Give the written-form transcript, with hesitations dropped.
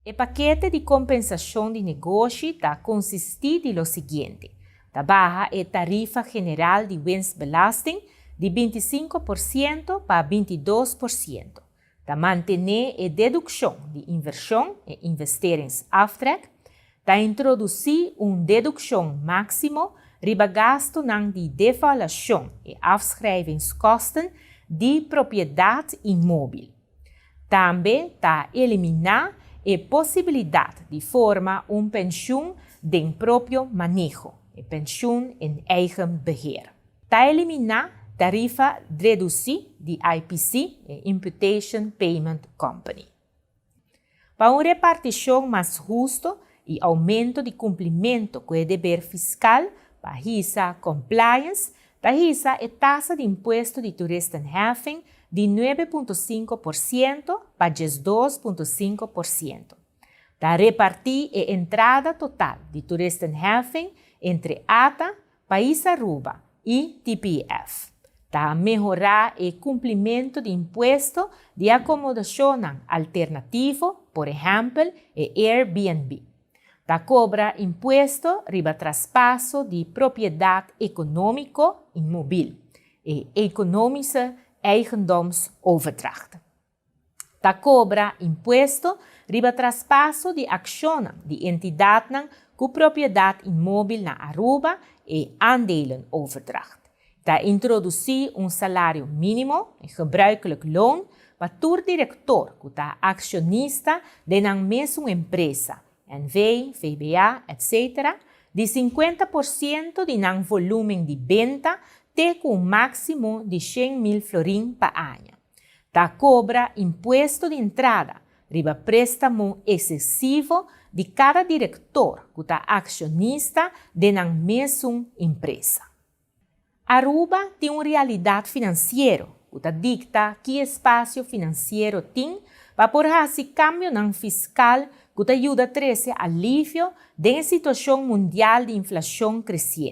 E pakete di kompensashon di negoshi ta konsistí di lo siguiente: ta baha e tarifa general di winstbelasting di 25% pa 22%. Ta mantené e dedukshon di invershon, e investeringsaftrek. Ta introdusí un dedukshon máksimo riba gastunan di devaluashon, e afschrijvingskosten di propiedat inmóbil. Tambe ta eliminá e posibilidat di forma un penshun den propio maneho, e pensioen in eigen beheer. Ta eliminá tarifa redusí di IPC, e Imputation Payment Company. Pa un repartishon mas hustu i oumento di kumplimentu ku e deber fiskal, pa hisa compliance, ta hisa e tasa di impuesto di toeristenheffing di 9,5% pa 12,5%. Ta repartí e entrada total di toeristenheffing entre ATA, Pais Aruba i TPF. Ta mehorá e kumplimentu di impuesto di akomodashon alternativo, por ehèmpel, e Airbnb. Ta kobra impuesto riba traspaso di propiedat ekonómiko inmóbil, e economische eigendomsoverdracht. Ta kobra impuesto riba traspaso di akshon di entidatnan ku propiedat inmóbil na Aruba, e aandelenoverdracht. Ta introdusí un salario mínimo, e gebruikelijk loon, pa tur direktor ku ta akshonista di nan mesun empresa, NV, VBA, etc., di 50% di nan volúmen di benta te ku un máksimo di 100 mil florin pa aña. Ta kobra impuesto di entrada riba préstamo eksesivo di kada direktor ku ta akshonista di nan mesun empresa. Aruba tin un realidat finansiero ku ta dikta ki espasio finansiero tin pa por hasi kambionan fiskal ku ta yuda trese alivio den e situashon mundial di inflashon kresiente.